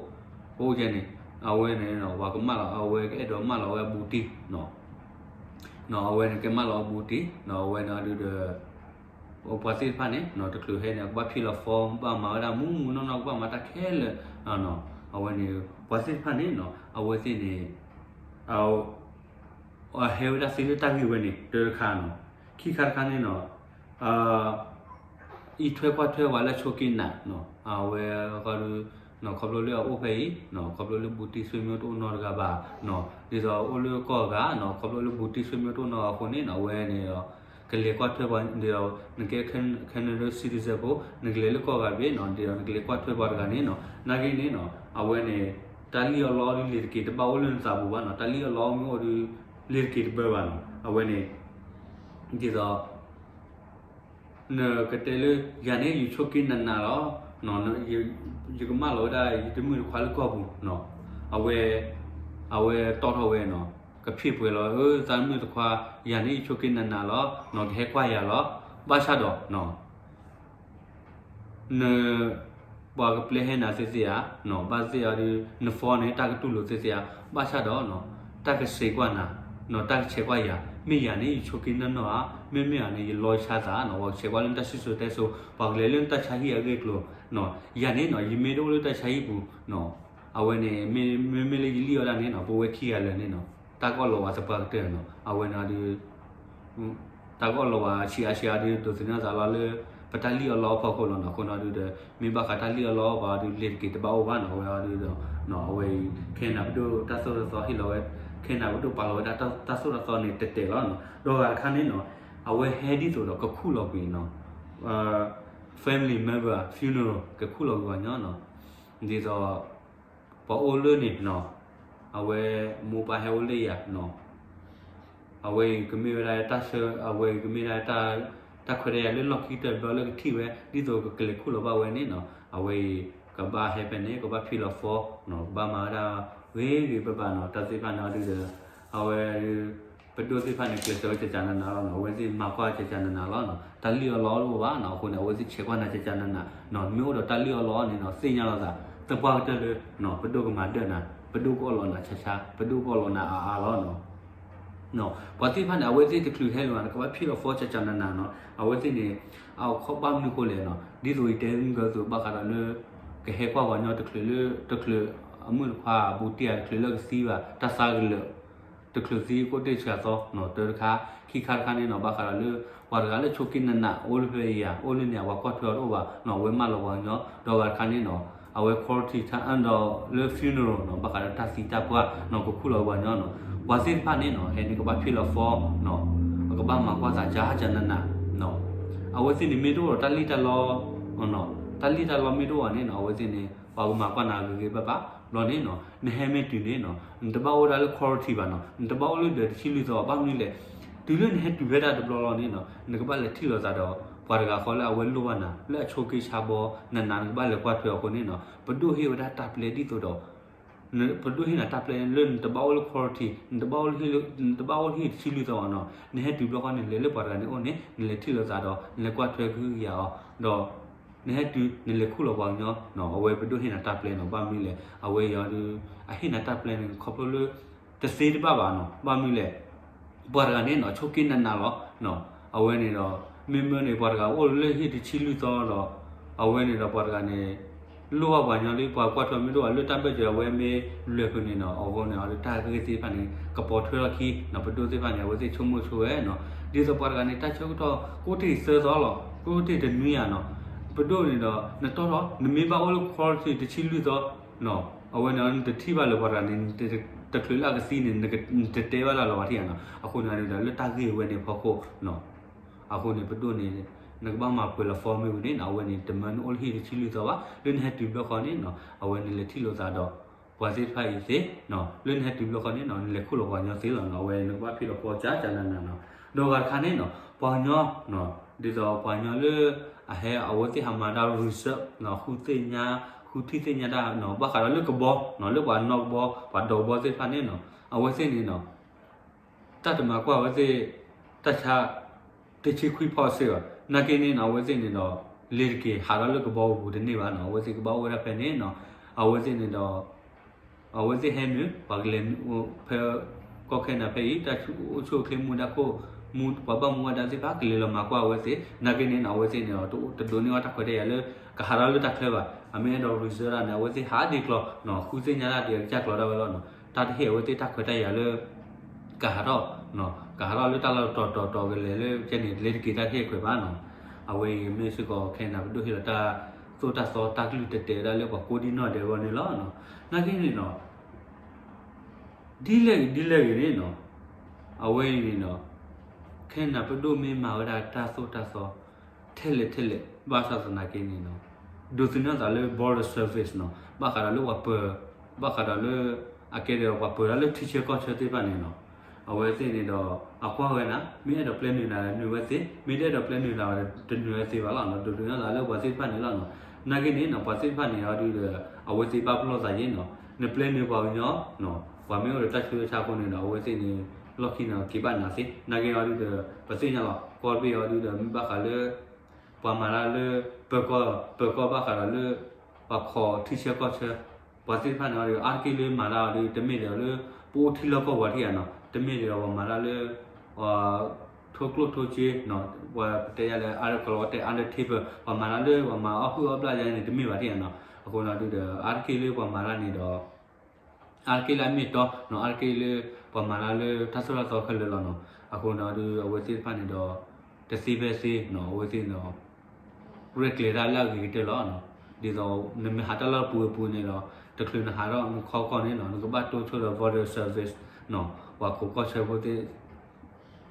အိၣ်ကဲန့ၣ် အဝဲန့ၣ်နီၤ ပှၤကမၣ်လီၤ အဝဲကအဲၣ်ဒိးမၣ်လီၤဝဲအဘူးတံၢ်နီၤ နီၤ အဝဲန့ၣ်ကမၣ်လီၤအဘူးတံၢ်နီၤ အဝဲန့ၣ်အဒုဒီး ပှၤသ့ၣ်တဖၣ်န့ၣ်နီၤ တချုးဟဲန့ၣ် ကဘၣ်ဖံးလီၤ form ဘၣ်မၤဝဲဒၣ်မူးမူးနီၢ်နီၢ် ကဘၣ်မၤတၢ်ခဲလၢာ်နီၤ အဝဲန့ၣ် ပှၤသ့ၣ်တဖၣ်န့ၣ်နီၤ အဝဲသ့ၣ်န့ၣ် အဟဲဝဲဒၣ်သ့လၢတၢ်ဂ့ၢ်ဝဲန့ၣ် တၢ်တခါနီၤ ခံခါတခါန့ၣ်နီၤ အံးထွဲကွၢ်ထွဲပှၤလၢဆိးက့နးနီၤ အဝဲဃီဒီး ခီဖျိလၢအအိၣ်ဖဲအံၤ ခီဖျိလၢဘူးတံၢ်ဆွေမျိုးတအိၣ်နီတဂၤဘၣ်နီၤ ဒ်သိးအိၣ်လၢကီၢ်အဂၤနီၤ ခီဖျိလၢဘူးတံၢ် ဆွေမျိုးတအိၣ်နီတဂၤအဃိန့ၣ်နီၤ အဝဲန့ၣ်ဒီး ကလဲၤကွၢ်ထွဲပှၤဒ်သိး နကဲ Canada citizen ဖိ နကလဲၤလၢကီၢ်ဂၤတဘ့ၣ်နီၤ ဒ်သိးနကလဲၤကွၢ်ထွဲပှၤတဂၤန့ၣ်နီၤ နာ်က့န့ၣ်နီၤ အဝဲန့ၣ် တၢ်လံၣ်အီၣ်လီအီၣ်ဒုး လ့ၤတက့ၤတဘၣ်အိၣ်လၢနသးပူၤဘၣ်နီၤ တၢ်လံၣ်အီၣ်လီအီၣ်မ့ၢ်အိၣ်ဒုး လ့ၤတက့ၤတဘၣ်ဘၣ်နီၤ အဝဲန့ၣ် ဒ်သိး နကတဲလၢ ယၤန့ၣ်ယဆိးက့နးနးလီၤ ယကမၣ်လီၤဝဲဒၣ်ယတမုၣ်တခွါလၢကီၢ်ပူၤနီၤ အဝဲ အဝဲတီၣ်ထီၣ်ဝဲနီၤ ကဖံးပှဲၤလီၤ အၢ သးမုၣ်တခွါ ယၤန့ၣ်ယဆိးက့နးနးလီၤ ကဟဲကွၢ်ယၤလီၤ ဘၣ်ဆၣ်ဒီး န ပှၤကပျဲဟဲနၤသ့သ့ဧါ ဘၣ်သ့ၣ်အီၤဒုး န form န့ၣ် တၢ်ကတူၢ်လိာ်သ့သ့ဧါ ဘၣ်ဆၣ်ဒီး တၢ်ကစံးကွၢ်နၤ တၢ်ကဆဲးကွၢ်ယၤ မ့ၢ်ယၤန့ၣ် ယဆိးက့နီၢ်နီၢ်ဧါ မ့မ့ၢ်ယၤန့ၣ် ယလီၤဆါသးနီၤ ပှၤကဆဲးကွၢ်လၢနတၢ်စံၣ်စိၤတဲစိၤ ပှၤကလဲၤလၢနတၢ်ဆါဟံၣ်အဂ့ၢ်အကျိၤ ယၤန့ၣ်နီၤ ယမ့ၢ်တအိၣ်လၢတၢ်ဆါဟံၣ်ပူၤ အဝဲန့ၣ် မ့မ့ၢ်လၢယလံၣ်အီၣ်ဒၣ်န့ၣ်နီၤ ပဝဲခံဂၤလၢာ်န့ၣ်နီၤ တၢ်ကအီၣ်လီၤဝဲသပှၢ်ကတၢၢ်နီၤ အဝဲန့ၣ်ဒုး တၢ်ကအီၣ်လီၤဝဲဆံးအါဆံးအါဒုး ဒိးသန့ၤသးလီၤလၢ ပတၢ်လံၣ်အီၣ်လီအီၣ်ဖီခိၣ်လီၤနီၤ အဃိန့ၣ်ဒုးဒီး မ့ၢ်ဘၣ်ဃးတၢ်လံၣ်အီၣ်လီအီၣ်ဘၣ်ဒုး လ့ၤတက့ၤတဘၣ်အိၣ်ဘၣ်နီၤ အဝဲအီၤဒုးဒီး အဝဲအံၤ ခဲနၤပဒိၣ်တၢ်သိၣ်တၢ်သီဟ့ၣ်လီၤဝဲ ခဲနၤပဒိၣ်ပာ်လီၤဝဲဒၣ်တၢ်သိၣ်တၢ်သီန့ၣ်တဲာ်တဲာ်လီၤနီၤ ဒီးဂၤတခါန့ၣ်နီၤ အဝဲဟဲဒ်သိးဒီးကခူၣ်လီၤကွံာ်နီၤ family member funeral ကခူၣ်လီၤကွံာ်ပှၤညီနီၤ ဒ်သိး ပှၤအိၣ်လၢန့ၣ်နီၤ အဝဲမိၢ်ပၢ်ဟဲအိၣ်လၢယၤနီၤ အဝဲအံၤကမ့ၢ်ဝဲဒၣ်တၢ်ဆၢ အဝဲအံၤကမ့ၢ်ဒၣ် တၢ်ခွဲးတၢ်ယာ်လၢလီၢ်ခံတဘျီလၢကထံၣ်ဝဲ ဒ်သိးကကလဲၤခူၣ်လီၤဘၣ်ဝဲန့ၣ်နီၤ အဝဲအံၤ ကဘၣ်ဟဲဖဲန့ၣ် ကဘၣ်ဖံးလီၤ form နီၤ ကဘၣ်မၤဝဲဒၣ် ဂ့ၤဂ့ၤဘၣ်ဘၣ်နီၤ တၢ်သ့ၣ်တဖၣ်န့ၣ်အီၤဒုးဒီး အဝဲ ပဒိၣ်သ့ၣ်တဖၣ်န့ၣ် ကျဲးစၢးဝဲကကနနနီၤ အဝဲသ့ၣ်မၤကွၢ်ကကနနလီၤနီၤ တၢ်လံၣ်အီၣ်လီအီၣ်တအိၣ်ဘၣ်နီၤ အဃိန့ၣ် အဝဲသ့ၣ်ဆဲးကွၢ်နၤကကနနနီၤ မ့ၢ်အိၣ်ဒီးတၢ်လံၣ်အီၣ်လီအီၣ်န့ၣ်နီၤ သ့ၣ်ညါလီၤသး သပှၢ်ကတၢၢ်လၢ ပဒိၣ်ကမၤဒၢၣ်နၤ ပဒိၣ်ကအီၣ်လီၤနၤဆါဆါ ပဒိၣ်ကအီၣ်လီၤနၤအါအါလီၤနီၤ ပှၤသ့ၣ်တဖၣ်န့ၣ် အဝဲသ့ၣ်တချုးဟဲလီၤန့ၣ် ကဘၣ်ဖံးလီၤ form ကကနနနီၤ အဝဲသ့ၣ်န့ၣ် အခိးဘၣ်မနုၤဃိလဲၣ်နီၤ ဒ်သိးယတဲမုၢ်ကၢသိးဘၣ်ဃးဒီးလၢ ကဟဲကွၢ်ပှၤညီတချုးလၢ တချုးအမုၣ်တခွါဘူးတံၢ်ဧါ တချုးလၢကသံဘၣ် တၢ်သါကလၢာ် တချုးသံကိးတ့ၢ်ဆှၢသီနီၤ တၢတခါ, ခံခါတခါန့ၣ်နီၤ ဘၣ်ဃးဒီးလၢ ပှၤတဂၤလၢဆိးက့နးနး အိၣ်လၢဖဲအံၤဧါ အိၣ်လၢန့ၣ် အဝဲကွၢ်ထွဲအီၤတအိၣ်ဘၣ်နီၤ အဝဲမၢလီၤပှၤကညီ ဒီးဂၤတခါန့ၣ်နီၤ အဝဲ quarantine ထါအၢၣ်ဒီးလၢ funeral နီၤ ဘၣ်ဃးဒီးတၢ်သံတၢ်ပှၢ်နီၤ ကခူၣ်လီၤပှၤကညီနီၤ ပှၤသ့ၣ်တဖၣ်န့ၣ်နီၤ ဟဲန့ၣ်ကဘၣ်ဖံးလီၤဖီနီၤ အကဘၣ်မၤကွၢ်သးကၢ်ကၢ်နးနး အဝဲသ့ၣ်န့ၣ်မ့ၢ်တအိၣ်ဒီးတၢ်လံၣ်တၢ်လီ တၢ်လံၣ်တၢ်လီမ့ၢ်တအိၣ်ဘၣ်န့ၣ်နီၤ အဝဲသ့ၣ်န့ၣ် ပှၤကမၤကွၢ်နၤဂ့ၤဂ့ၤဘၣ်ဘၣ် ဘျီန့ၣ်နီၤ နဟဲမ့ၢ်တုၤန့ၣ်နီၤ နတဘၣ်အိၣ်ဒၣ်လၢ quarantine ဘၣ်နီၤ နတဘၣ်အိၣ်လၢဒၢးတဆံလွံၢ်သီ ဘၣ်မနုၤလဲၣ် တုၤလၢနဟဲတုၤဖဲဒၣ်တဘျီလီၤန့ၣ်နီၤ နကဘၣ်လဲၤထံၣ်လိာ်သးဒီး ပှၤတဂၤဃီလၢအဝဲလိၣ်ဘၣ်နၤ လၢအဆိးက့ဆါဘီနးနး နကဘၣ်လဲၤကွၢ်ထွဲအဃိန့ၣ်နီၤ ပဒိၣ်ဟ့ၣ်ဝဲဒၣ်တၢ်ပျဲဒ်သိးဒီး ပဒိၣ်ဟ့ၣ်နၤတၢ်ပျဲလၢနတဘၣ်အိၣ်လၢ quarantine နတဘၣ်အိၣ်လၢဟံၣ်တဆံလွံၢ်သီဘၣ်နီၤ နဟဲတုၤဘျီဃီန့ၣ် လဲၤလၢပှၤတဂၤန့ၣ်အိၣ်န့ၣ် နလဲၤထံၣ်လိာ်သးဒီး နလဲၤကွၢ်ထွဲကဟုကယာ်အီၤ ဒီး နဟဲတုၤနလဲၤခူၣ်လီၤပှၤကညီ အဝဲပဒိၣ်ဟ့ၣ်နၤတၢ်ပျဲနီၤ ဘၣ်မနုၤလဲၣ် အဝဲအံၤအီၤဒုး အဟ့ၣ်နၤတၢ်ပျဲန့ၣ် ခီဖျိလၢ တသ့တဘၣ်ဘၣ်နီၤ ဘၣ်မနုၤလဲၣ် ပှၤတဂၤန့ၣ်နီၤ ဆိးက့နးနးလီၤ အဝဲန့ၣ်ဒီး မ့မ့ၢ်န့ၣ် ပှၤတဂၤအိၣ်လၢဟံၣ်တဆံလွံၢ်သီဒီး အဝဲန့ၣ်ဒီးပှၤတဂၤန့ၣ် လိၣ်ဘၣ်ပှၤကညီလၢပှၤကွၢ်ထွဲမ့ၢ်တအိၣ်ဘၣ်လၢတၢ်ဘၢၣ်စၢၤအဝဲမ့ၢ်လွဲၢ်ဖုးန့ၣ်နီၤ အဃိန့ၣ် အီၤဒုးတၢ်ဂ့ၢ်သ့ၣ်တဖၣ်န့ၣ် ကပိာ်ထွဲထီၣ်ခံနီၤ ပဒိၣ်သ့ၣ်တဖၣ်န့ၣ် အဝဲသ့ၣ်ဆိကမိၣ်ဆိဝဲနီၤ ဒ်သိးပှၤတဂၤန့ၣ် တၢ်ဆၢကတီၢ်ကိးတ့ၢ်သၢသီလီၤ ကိးတ့ၢ်တနွံဧါနီၤ ပဒိၣ်န့ၣ်ဒီး နတီၢ်ထီၣ် နမ့ၢ်ဘၣ်အိၣ်လၢ quarantine တဆံလွံၢ်သီ အဝဲန့ၣ် နတထံၣ်ဘၣ်လၢပှၤတဂၤန့ၣ် တချုးလၢအကသံန့ၣ် နတတဲဘၣ်တၢ်လီၤဘၣ်ထံၣ်ဧါနီၤ အဃိန့ၣ်ဒီး လၢတၢ်ဂ့ၢ်ဝဲန့ၣ်ဖီခိၣ်နီၤ အဃိန့ၣ် ပဒိၣ်န့ၣ် နကဘၣ်မၤပှဲၤလီၤ form မ့ၢ်ဝံၤန့ၣ်နီၤ အဝဲန့ၣ် တမၢနအိၣ်လၢဟံၣ်တဆံလွံၢ်သီဘၣ် လၢနဟဲတုၤဘျီဃီန့ၣ်နီၤ အဝဲနလဲၤထံၣ်လိာ်သးဒီး ပှၤသ့ၣ်တဖၣ်အံၤသ့နီၤ လၢနဟဲတုၤဘျီဃီန့ၣ်နီၤ နလဲၤခူၣ်လီၤပှၤကညီသ့လီၤနီၤ အဝဲနကဘၣ်ဖံးလီၤဖီကၢ်ကၢ်နးနးနီၤ ဒီးဂၤတခါန့ၣ်နီၤ ပှၤကညီ ဒ်သိးပှၤကညီလၢ အဟဲအဝဲသ့ၣ်ဟးမၤတၢ် research နီၤ ဃုသ့ၣ်ညါ ဃုထံၣ်သ့ၣ်ညါတၢ်နီၤ ဘၣ်ဃးဒီးလၢကဘီနီၤ လၢပှၤနီၢ်ကဘီ ပှၤဒီးကဘီသ့ၣ်တဖၣ်န့ၣ်နီၤ အဝဲသ့ၣ်န့ၣ်နီၤ တၢ်တမၤကွၢ်အဝဲသ့ၣ် တၢ်ဆါ တဆံခွံဖီစ့ၢ်ကီး နာ်က့န့ၣ်နီၤ အဝဲသ့ၣ်န့ၣ်ဒီး လ့ၤတက့ၤ ဟးထီၣ်လၢကဘီပူၤတန့ၢ်ဘၣ်နီၤ အဝဲသ့ၣ်ကဘၣ်အိၣ်ဝဲဒၣ်ဖဲန့ၣ်နီၤ အဝဲသ့ၣ်န့ၣ်ဒီး အဝဲသ့ၣ်ဟဲနုာ် ပှၤကလဲၤ ဖဲ ကီၢ်ခဲနဒၤဖဲအံၤ တၢ်အိၣ်ဆူၣ်အိၣ်ချ့မူဒါခိၣ် မူ ပှၤဘၣ်မူဘၣ်ဒါသ့ၣ်တဖၣ် ကလဲၤလီၤမၤကွၢ်အဝဲသ့ၣ် နာ်က့န့ၣ်နီၤ အဝဲသ့ၣ်န့ၣ်ဒီး တဒိးန့ၢ်အီၤတၢ်ခွဲးတၢ်ယာ်လၢ ကဟးထီၣ်လၢတၢ်ချၢဘၣ် အမ့ၢ်အဲၣ်ဒိး research ဒၣ်န့ၣ် အဝဲသ့ၣ်ဟးဒ်ကျီနီၤ ဃုသ့ၣ်ညါတၢ်ဒ်အကစၢ်ကျီဒၣ်ဝဲလီၤနီၤ တၢ်တဟ့ၣ်အဝဲသ့ၣ်တၢ်ခွဲးတၢ်ယာ်လၢ ကဟးထီၣ် ကဟးထီၣ်လၢတၢ်လီၢ်တီၤတီၤတီၤကလဲၤလၢကဲန့ၣ် လ့ၤတက့ၤတၢ်တဟ့ၣ်ခွဲးဘၣ်နီၤ အဝဲအံၤမ့ၢ်စ့ၢ်ကီး ခဲနဒၤ ပဒိၣ်ဟ့ၣ်လီၤတၢ်သိၣ်တၢ်သီ တၢ်ကလုၢ်တဲာ်တဲာ်ဝဲဒၣ်လၢပှၤကိးဒံနီၢ်ဒဲးအဂီၢ်န့ၣ်လီၤ. နာ်က့န့ၣ်နီၤ ဒ်လဲၣ်ဂ့ၤဒ်လဲၣ်ဂ့ၤန့ၣ်နီၤ အဝဲအံၤန့ၣ်နီၤ ခဲနဒၤ ပဒိၣ်မ့ၢ်မၤဝဲဒၣ်တၢ်သိၣ်တၢ်သီ ထဲလဲၣ်ထဲလဲၣ် ဘၣ်ဆၣ်သနာ်က့န့ၣ်နီၤ ဒိးသန့ၤသးလၢ border service နီၤ ဘၣ်ဃးဒီးလၢပှၤပၢၤ ဘၣ်ဃးဒီးလၢ အကဲဒီးပှၤပၢၤတၢ်လၢထံဆၢကီၢ်ဆၢသ့ၣ်တဖၣ်န့ၣ်နီၤ အဝဲသ့ၣ်န့ၣ်ဒီး အကွၢ်ဝဲနၤ မ့ၢ်အဲၣ်ဒိးပျဲနုာ်နၤ နုာ်ဝဲသ့ မ့ၢ်တအဲၣ်ဒိးပျဲနုာ်နၤ တနုာ်ဝဲသ့ဘၣ်လီၤနီၤ ဒိးသန့ၤသးလၢပှၤသ့ၣ်တဖၣ်န့ၣ်လီၤနီၤ နာ်က့န့ၣ်နီၤ ပှၤသ့ၣ်တဖၣ်န့ၣ်အီၤဒုဒီး အဝဲသ့ၣ်ဘၣ်ပလီၢ်သးယ့ၣ်နီၤ နပျဲနုာ်ပှၤကညီ ပှၤမ့ၢ်အိၣ်ဒီးတၢ်ဆူးတၢ်ဆါအဃိန့ၣ်ဒီး အဝဲသ့ၣ်န့ၣ် လီၢ်ခံန့ၣ်က့ၤဘၣ်နၤသ့ နာ်က့အီၤဒုဒီး ပသ့ၣ်ညါလီၤ ကီၢ်တဘ့ၣ်အီၤဒုဒီး မ့ၢ်ဘၣ်ဃးလၢ ပှၤမၤတၢ်လၢ ပၢၤကီၢ် ပၢၤကီၢ်ဘၣ်ဃးဒီးလၢ ပှၤခိးထံဆၢကီၢ်ဆၢ ပှၤသ့ၣ်တဖၣ်န့ၣ်အီၤဒု အါတက့ၢ်လၢမၤတၢ်အီၤဒု တမ့ၢ်ဒီးလၢ ပအိၣ်ထံလီၢ်ကီၢ်ပူၤထံၣ်ဧါနီၤ တမ့ၢ်ဒီးပှၤမၤတၢ်လၢ ထိၣ်ကျိၣ်ထိၣ်စ့နီၤ ပှၤပတဲယါလၢ အါကလီၤတဲ under table ပှၤမၤတၢ်လၢ ပှၤမၤအီၣ်ဟုၣ်အီၣ်ဘျၣ်ယါန့ၣ် တမ့ၢ်ဘၣ်ထံၣ်ဧါနီၤ အဃိန့ၣ်ဒုဒီး အါတက့ၢ်လၢပှၤမၤတၢ်န့ၣ်ဒီး အါတက့ၢ်လၢအမ့ၢ်တီနီၤ အါတက့ၢ်လၢ ပှၤမၤတၢ်လၢတၢ်သိၣ်တၢ်သီခဲလၢာ်လီၤနီၤ အဃိန့ၣ်ဒု အဝဲသ့ၣ်တဖၣ်န့ၣ်ဒီး တသ့ဖဲသ့နီၤ အဝဲသ့ၣ်န့ၣ်ဒီး ရဲၣ်ကျဲၤတၢ်လၢအဂ့ၤကတၢၢ်လီၤနီၤ ဒ်သိး နမ့ၢ်ဟးတၢ်လၢပူၤပူၤန့ၣ်ဒီး တချုးနဟးထီၣ်နခီကီၢ်န့ၣ်နီၤ နကဘၣ်တိၢ်ဆိဒီး border service နီၤ ပှၤခိးကီၢ်ဆၢဖိသ့ၣ်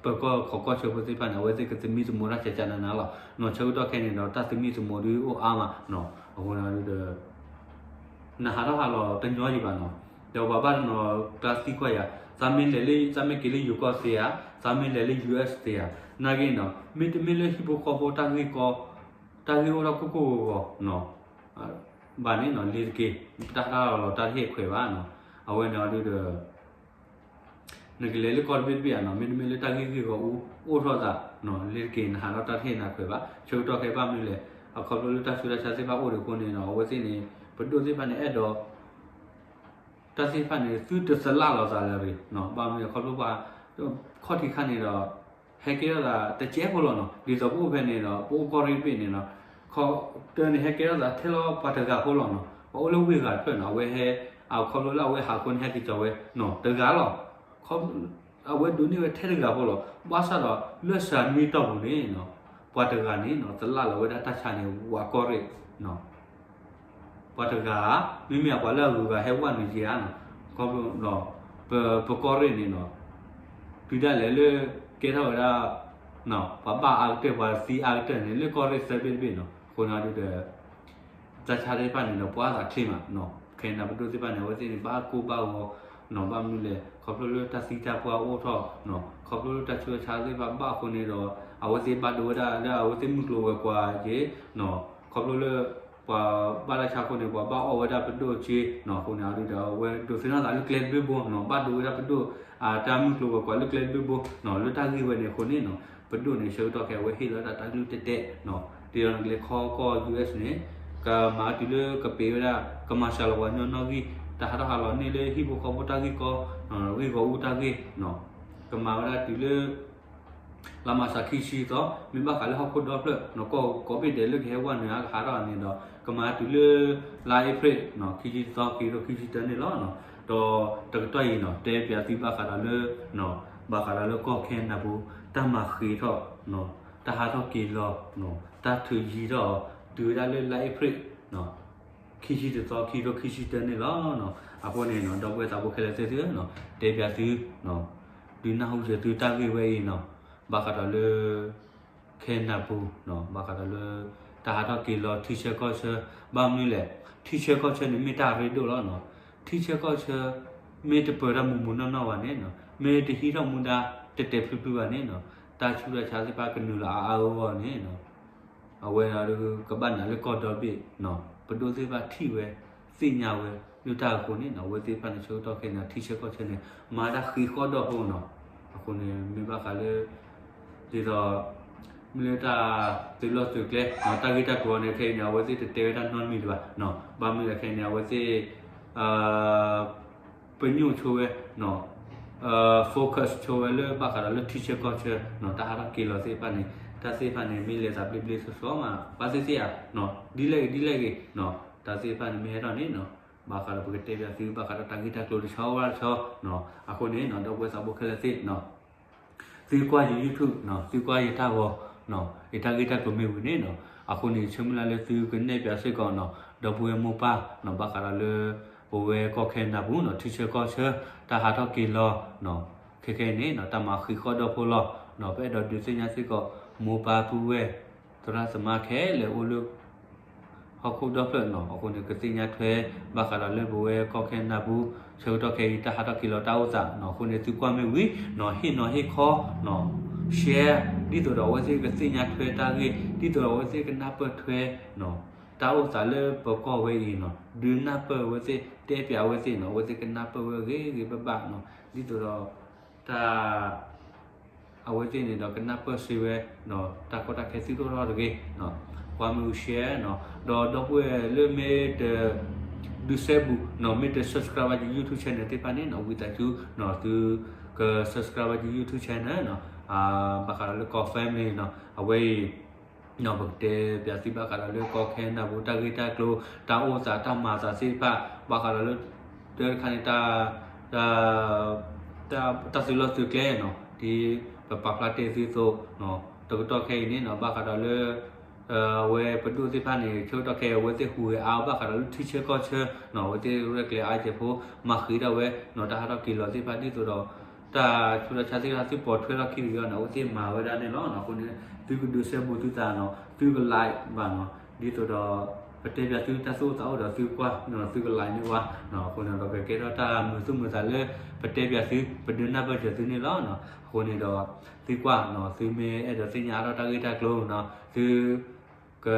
ပၢၤကီၢ်ခိးကီၢ်ဆၢဖိသ့ၣ်တဖၣ်န့ၣ် အဝဲသ့ၣ်ကသမံသမိးတၢ်ကကနနနီၤ နီၤဆၢကတီၢ်ခဲအံၤန့ၣ်ဒီး တၢ်သမံသမိးဒုအိၣ်အါမးနီၤ အဃိန့ၣ်ဒုဒီး နဟးထီၣ်ဟးလီၤတညီယံၤဘၣ်နီၤ ဒီးပှၤဘၣ်တနီၤကျါသံကွၢ်ယၤ သးမ့ၢ်လဲၤလၢ သးမ့ၢ်က့ၤလၢယိၤကီၢ်သ့ဧါ သးမ့ၢ်လဲၤလၢ US သ့ဧါ နာ်က့နီၤ မ့တမ့ၢ်လၢဟံၣ်ဖိဃီဖိတၢ်ဂ့ၢ်ကီ တၢ်ဂ့ၢ်အိၣ်ထီၣ်ကိၢ်ကိၢ်ဂီၤဂီၤနီၤ ဘၣ်န့ၣ်နီၤ လ့ၤတက့ၤ တၢ်ဟးထီၣ်လီၤတၢ်တဟ့ၣ်ခွဲးဘၣ်နီၤ အဝဲန့ၣ်အီၤဒုဒီး နကလဲၤလၢကီၢ်တဘ့ၣ်တဘ့ၣ်ဧါနီၤ မ့တမ့ၢ်လၢတၢ်ဂ့ၢ်ဂ့ၢ်ဂီၤအူ အိၣ်ထီၣ်သးနီၤ လ့ၤတက့ၤ နဟးထီၣ်တၢ်တဟ့ၣ်နၤခွဲးဘၣ် ဆၢကတီၢ်ခဲဘၣ်မနုၤလဲၣ် အခီဖျိလၢတၢ်ဆူးတၢ်ဆါသ့ၣ်တဖၣ်အိၣ်ဒံးအဃိန့ၣ်နီၤ အဝဲသ့ၣ်န့ၣ် ပဒိၣ်သ့ၣ်တဖၣ်န့ၣ် အဲၣ်ဒိး တၢ်သ့ၣ်တဖၣ်န့ၣ် သုတသလၣ်လီၤသးလၢၤရ့ၣ်နီၤ ဘၣ်မနုၤလဲၣ် ခီဖျိပှၤ ခီၣ်ထံးခါန့ၣ်ဒီး ဟဲကဲထီၣ်သးတစဲးဖိလီၤနီၤ ဒ်သိးပအိၣ်ဖဲန့ၣ်ဒီး ပအိၣ်ကီၢ်ရ့ၣ်တဘ့ၣ်န့ၣ်နီၤ ခီ တၢ်န့ၣ်ဟဲကဲထီၣ်သးထဲလီၤပှၤတဂၤဖိလီၤနီၤ ပှၤအိၣ်လၢဝ့ၢ်ဂၤတဖျၢၣ်နီၤ အဝဲဟဲ အခီဖျိလၢအဝဲဟးအဃိန့ၣ် ဟဲက့ၤကီၤဝဲနီၤ တဂၤလီၤ အဝဲဒိးန့ၢ်ဝဲထဲတဂၤဖိလီၤ. ဘၣ်ဆၣ်ဒီးလၢစှၤနွံတီၢ်ပူၤန့ၣ်နီၤ, ပှၤတဂၤန့ၣ်နီၤ သလၣ်လီၤဝဲဒၣ်တၢ်ဆါန့ၣ် ဝးကီၢ်ရ့ၣ်နီၤ. ပှၤတဂၤ မ့မ့ၢ်အပှၤလၢအဂုၤအဂၤဟဲဝဲနုာ်က့ၤဧါနီၤ, ခီဖျိ ပကီၢ်ရ့ၣ်န့ၣ်နီၤ တုၤဒၣ်လဲာ်လၢ ကဲထီၣ်ဝဲဒၣ် ပှၤဘၣ်အါကတၢၢ် ပှၤသံအါကတၢၢ်န့ၣ် လၢကီၢ်ရ့ၣ်သၢဘ့ၣ်တဘ့ၣ်နီၤ. အဃိန့ၣ်ဒုးဒီး တၢ်ဆါသ့ၣ်တဖၣ်န့ၣ်ဒီး ပှၤသးချ့မးနီၤ, ခဲအံၤန့ၣ် ပဒိၣ်သ့ၣ်တဖၣ်န့ၣ် အဝဲသ့ၣ်န့ၣ် ဘၣ်ကိၢ်ဘၣ်ဂီၤနီၤ, ဘၣ်မနုၤလဲၣ် ခီဖျိလၢတၢ်သံတၢ်ပှၢ်အိၣ်ထီၣ်နီၤ, ခီဖျိလၢတၢ်ဆူးတၢ်ဆါသ့ၣ်တဖၣ်ဘၣ်အဃိန့ၣ်ဒီး အဝဲသ့ၣ်ဘၣ်ဒိဝဲဒၣ်လၢအဝဲသ့ၣ်မုၢ်ကျိၤဝဲၤကွာ်က့ၤနီၤ, ခီဖျိလၢ ပှၤဘၣ်တၢ်ဆါအဃိန့ၣ် ပှၤဘၣ်အီၣ်ဝဲဒၣ်ပဒိၣ်က့ၤနီၤ, အဃိန့ၣ်ဒုးဒီး အဝဲဒိးသန့ၤသးလၢကျဲတဘ့ၣ်ဘိနီၤ, ဘၣ်ဒိဝဲဒၣ်ပဒိၣ် အတၢ်မုၢ်ကျိၤဝဲၤကွာ်လၢကျဲတဘ့ၣ်ဘိနီၤ, လၢတၢ်ဂ့ၢ်ဝဲန့ၣ်အဃိန့ၣ်နီၤ, ပဒိၣ်န့ၣ် ဆၢကတီၢ်ခဲအံၤ အဝဲဟ့ၣ်လီၤဝဲဒၣ်တၢ်ကလုၢ်တဲာ်တဲာ်နီၤ, ဒ်သိးန့ၣ်ကလဲၤခီကီၢ် ယူၣ်အ့း န့ၣ် ကမၤတုၤလၢကပ့ၤဝဲဒၣ် ကမၤစှၤလီၤပှၤကညီနီၣ်ဂံၢ်, တၢ်ဟးထီၣ်ဟးလီၤန့ၢ်လၢဟံၣ်ဖိဃီဖိတၢ်ဂ့ၢ်ကီ ဂ့ၢ်ဂီၢ်အူတၢ်ဂ့ၢ်နီၤ, ကမၤဝဲဒၣ်တုၤလၢ လါမးရှးခံဆံသီ, မ့ၢ်ဘၣ်ဃးလၢဟီၣ်ခိၣ်ဒီဖျၢၣ်နီၤ, ကီၢ်ကိးဘ့ၣ်ဒဲးလၢကဟဲဝဲနုာ်အါကဟးထီၣ်န့ၣ်ဒီး ကမၤတုၤလၢ လါအ့ဖြ့ၣ် ခံဆံသီ ခံကထိခံဆံတၢန့ၣ်လီၤ. ဒီးတကတီၢ်အံၤနီၤ တဲပၠးသုဘၣ်ဃးဒီးလၢ ဘၣ်ဃးဒီးလၢကီၢ်ခဲနဒၤပူၤ တၢ်မၤဃ့ၤထီၣ် တၢ်ဟးထီၣ်က့ၤလီၤ တၢ်ထုးယံၤထီၣ်အီၤ တုၤဝဲဒၣ်လၢလါအ့ဖြ့ၣ် ခံဆံတသီ ခံကထိခံဆံတၢန့ၣ်လီၤ. အဃိန့ၣ်နီၤ ဒီပုၢ်ဝဲၢ်သးဘိခဲလၢာ်သ့ၣ်သုဧၢနီၤ တဲပၠးသု ဒုးနၢ်ဟူစၢၤသုတၢ်ဂ့ၢ်ဝဲအံၤနီၤ ဘၣ်ဃးဒီးလၢ ခဲနဒၤပူၤနီၤ ဘၣ်ဃးဒီးလၢ တၢ်ဟးထီၣ်က့ၤလီၤထံဆၢကီၢ်ဆၢ ဘၣ်မနုၤလဲၣ် ထံဆၢကီၢ်ဆၢန့ၣ် မ့ၢ်တၢ်ရ့ဒိၣ်လီၤနီၤ. ထံဆၢကီၢ်ဆၢ မ့ၢ်တပၢၤတၢ်မူးမူးနီၢ်နီၢ်ဘၣ်န့ၣ်နီၤ မ့ၢ်တဟံးထီၣ်မူဒါ တဲာ်တဲာ်ဖျုးဖျုးဘၣ်န့ၣ်နီၤ တၢ်ဆူးတၢ်ဆါသ့ၣ်တဖၣ်ကနုာ်လီၤအါအါဂီၢ်ဂီၢ်န့ၣ်နီၤ အဝဲဒၣ်ကဘၣ်နၤလၢကီၢ်ဒီဘ့ၣ်နီၤ ပဒိၣ်သ့ၣ်တဖၣ်ထံၣ်ဝဲ သ့ၣ်ညါဝဲ လၢတၢ်အဃိန့ၣ်နီၤ အဝဲသ့ၣ်တဖၣ်န့ၣ် ဆၢကတီၢ်ခဲအံၤန့ၣ် ထံဆၢကီၢ်ဆၢန့ၣ် မၤတၢ်ဃ့ဃီၣ်ဒီဖိနီၤ. အဃိန့ၣ် မ့ၢ်ဘၣ်ဃးလၢ ဒ်သိး မ့ၢ်လၢတၢ်သုးလီၢ်သုးကျဲ တၢ်ဂ့ၢ်တၢ်ကျိၤန့ၣ် ခဲအံၤန့ၣ် အဝဲသ့ၣ်တတဲဝဲဒၣ်နီတမံၤလၢၤဘၣ်နီၤ ဘၣ်မနုၤလဲၣ်ခဲအံၤန့ၣ် အဝဲသ့ၣ် ပညိၣ်ဆိဝဲ focus ဆိဝဲလၢဘၣ်ဃးဒီးလၢထံဆၢကီၢ်ဆၢနီၤ တၢ်ဟးထီၣ်က့ၤလီၤသ့ၣ်တဖၣ်န့ၣ် တၢ်သ့ၣ်တဖၣ်န့ၣ် မ့ၢ်လဲၤသးဘျ့ဘျ့ဆှီဆှီမး ဘၣ်သ့ၣ်သ့ၣ်ဧါ ဒ်လဲၣ်ဂ့ၤဒ်လဲၣ်ဂ့ၤနီၤ တၢ်သ့ၣ်တဖၣ်န့ၣ်မ့ၢ်ဟဲထီၣ်န့ၣ်နီၤ ဘၣ်ဃးဒီးပကတဲပၠးသု ဘၣ်ဃးဒီးတၢ်ဂ့ၢ်တၢ်ကျိၤတဆီဘၣ်တဆီနီၤ အဃိန့ၣ်နီၤ ဒီပုၢ်ဝဲၢ်သးဘိခဲလၢာ်သ့ၣ်နီၤ သုကွၢ်ယ YouTube နီၤ သုကွၢ်ယတၢ်ဂီၤနီၤ ယတၢ်ဂ့ၢ်တၢ်ကျိၤမ့ၢ်ဝံၤန့ၣ်နီၤ အဃိန့ၣ် ဆၢမုၢ်လၢ်လၢသုကနဲၣ်ပၠးစ့ၢ်ကီးနီၤ ဒီပုၢ်ဝဲၢ်မိၢ်ပၢ်နီၤ ဘၣ်ဃးဒီးလၢ ပဝဲကီၢ်ခဲနဒၤပူၤနီၤ ထံဆၢကီၢ်ဆၢ တၢ်ဟးထီၣ်က့ၤလီၤနီၤ ခဲခဲအံၤန့ၣ်နီၤ တၢ်မၤဃ့ဃီၣ်ဒီဖိလီၤနီၤ ပအဲၣ်ဒိးဒုးသ့ၣ်ညါစ့ၢ်ကီး မိၢ်ပၢ်ပုၢ်ဝဲၢ် သရၣ်သမါခဲလၢာ်အိၣ်လၢ ဟီၣ်ခိၣ်ဒီဖျၢၣ်နီၤ အဃိန့ၣ် ကသ့ၣ်ညါထွဲ ဘၣ်ဃးဒီးလၢပဝဲကီၢ်ခဲနဒၤပူၤ ဆၢကတီၢ်ခဲအံၤ တၢ်ဟးထီၣ်က့ၤလီၤတၢ်အိၣ်သးနီၤ အဃိန့ၣ် သုကွၢ်မ့ၢ်ဝံၤနီၤ ဟ့ၣ်နီၤဟ့ၣ်ခီနီၤ share ဒ်သိးဒီးအဝဲသ့ၣ်ကသ့ၣ်ညါထွဲတၢ်ဂ့ၢ် ဒ်သိးဒီးအဝဲသ့ၣ်ကနၢ်ပၢၢ်ထွဲနီၤ တၢ်အိၣ်သးလၢပကီၢ်ဝဲအံၤနီၤ ဒုးနၢ်ပၢၢ်အဝဲသ့ၣ် တဲပၠးအဝဲသ့ၣ်နီၤ အဝဲသ့ၣ်ကနၢ်ပၢၢ်ဝဲဂ့ၤဂ့ၤဘၣ်ဘၣ်နီၤ ဒ်သိးဒီး တၢ် အဝဲသ့ၣ်န့ၣ်ဒီးကနၢ်ပၢၢ်စ့ဝဲ တၢ်ကီတၢ်ခဲသုတအိၣ်ထီၣ်တဂ့ၤနီၤ ကွၢ်မ့ၢ်ဝံၤ share နီၤ ဒီးဒီပုၢ်ဝဲၢ်လၢမ့ၢ်တ ဒုးစဲဘူးနီၤ မ့ၢ်တ subscribe ဘၣ်ယ YouTube channel သ့ၣ်တဖၣ်န့ၣ်နီၤ ဝံသးစူၤနီၤ သုက subscribe ဘၣ်ယ YouTube channel နီၤ ဘၣ်ဃးဒီးလၢကီၢ် family နီၤ အဝဲအံၤ ပကတဲပၠးသုဘၣ်ဃးဒီးလၢကီၢ်ခဲနဒၤပူၤ တၢ်ဂ့ၢ်တၢ်ကျိၤ တၢ်အိၣ်သး တၢ်မၤသးသ့ၣ်တဖၣ် ဘၣ်ဃးဒီးလၢ တၢ်တခါန့ၣ် တၢ် တၢ်သုးလီၢ်သုးကျဲနီၤ ဒ်ပပာ်ဖျါတဲသုအသိး တကတီၢ်ခဲအံၤန့ၣ်နီၤ ဘၣ်ဃးဒီးလၢ အဝဲပဒိၣ်သ့ၣ်တဖၣ်န့ၣ် ဆၢကတီၢ်ခဲအံၤ အဝဲသ့ၣ်ဟူးဂဲၤအါအါ ဘၣ်ဃးဒီးလၢထံဆၢကီၢ်ဆၢနီၤ အဝဲသ့ၣ်ရဲၣ်ကျဲၤအါကဲးဖိ မၤဃ့ထီၣ်ဝဲနီၤ တၢ်ဟးထီၣ်က့ၤလီၤသ့ၣ်တဖၣ် ဒ်သိးဒီး တၢ်ဆူးတၢ်ဆါသ့ၣ်တဖၣ် သုပိာ်ထွဲထီၣ်ခံတဂ့ၤအီၤန့ၣ် အဝဲသ့ၣ်မၤဝဲဒၣ်န့ၣ်လီၤနီၤ. အဃိန့ၣ် သုကဒုးစဲဘူးသုသးနီၤ သုက like ဘၣ်နီၤ ဒ်သိးဒီး ပတဲပၠးသုတၢ်သူၣ်အိၣ်သးအိၣ်ဒီးသုကွၢ်နီၤ သုက like န့ၢ်ဝဲနီၤ အဃိန့ၣ်ဒီးကကဲထီၣ်တၢ်မုာ်သူၣ်မုာ်သးလၢ ပတဲပၠးသု ပဒုးနၢ်ပၢၢ်စၢၤသုန့ၣ်လီၤနီၤ. အဃိန့ၣ်ဒီး သုကွၢ်နီၤ သုမ့ၢ်အဲၣ်ဒိးသ့ၣ်ညါအါထီၣ်တၢ်ဂ့ၢ်တၢ်ကျိၤနီၤ သုက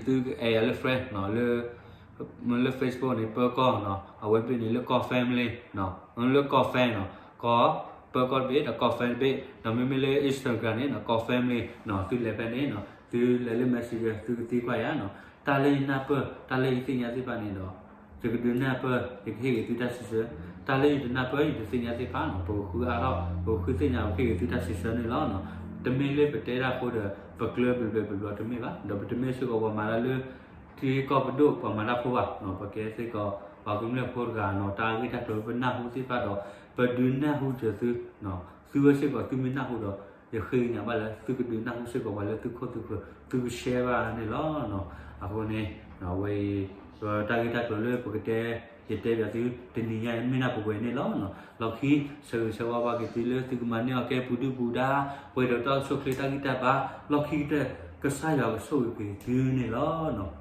သုက add ယၤလၢ friend နီၤ လၢ လၢ Facebook န့ၣ် ပၢကီၢ်နီၤ အဝဲဘ့ၣ်န့ၣ်လၢကီၢ် family နီၤ လၢကီၢ် friend နီၤ ကီၢ် ပၢကီၢ်တဘ့ၣ်ဒီးကီၢ် friend တဘ့ၣ်နီၤ မ့မ့ၢ်လၢ Instagram န့ၣ်နီၤ ကီၢ် family နီၤ သုလဲၤဖဲန့ၣ်နီၤ သုလဲၤလၢ messenger သုကသံကွၢ်ယၤနီၤ တၢ်လၢယနၢ်ပၢၢ် တၢ်လၢယသ့ၣ်ညါသ့ၣ်တဖၣ်န့ၣ်ဒီး ယကဒုးနၢ်ပၢၢ် ယကဟ့ၣ်ဂ့ၤသုတၢ်စံးဆၢ တၢ်လၢယတနၢ်ပၢၢ် ယတသ့ၣ်ညါသ့ၣ်တဖၣ်နီၤ ပကဃုအါထီၣ် ပကဃုသ့ၣ်ညါ ပကဟ့ၣ်ဂ့ၤသုတၢ်စံးဆၢန့ၣ်လီၤနီၤ. တမ့ၢ်လၢပတဲတၢ်အဃိဒီး ပကျၢၤဘျဲးဘျဲးဘျီဘျီတမ့ၢ်ဘၣ် ဒီးပတမ့ၢ်စ့ၢ်ကီးပှၤမၤတၢ်လၢ ထံကီၢ်ပဒိၣ်ပှၤမၤတၢ်ဖိဘၣ်နီၤ ပကဲစ့ၢ်ကီး ပှၤကမျၢၢ်ဖိတဂၤနီၤ တၢ်ဂ့ၢ်တၢ်ကျိၤလၢပနၢ်ဟူသ့ၣ်တဖၣ်ဒီး ပဒုးနၢ်ဟူစၢၤသု, သုဝဲစ့ၢ်ကီးသုမ့ၢ်နၢ်ဟူဒီး ယဃ့ကညးဘၣ်လၢသုကဒုးနၢ်ဟူစ့ၢ်ကီးပှၤလၢသုခိၣ်သုဃၢၤ သုကshareဘၣ်န့ၣ်လီၤ. အဃိန့ၣ် အဝဲအံၤ တၢ်ဂ့ၢ်တၢ်ကျိၤလၢပကတဲ ယတဲဘၣ်သုတနံၤညါအံၤ မ့ၢ်ဒၣ်ပဝဲန့ၣ်လီၤ. လီၢ်ခံ ဆၢဂ့ၤဆၢဝါဘၣ်က့ၤသုလၢသုကမၤန့ၢ်အီၤကဲပူၤဒုၣ်ပူၤဒါ ပှဲၤဒီးတၢ်အိၣ်ဆူၣ်အိၣ်ချ့တၢ်ဂံၢ်တၢ်ဘါ လီၢ်ခံကတၢၢ် ကစၢ်ယွၤကဆိၣ်ဂ့ၤက့ၤသုန့ၣ်လီၤ.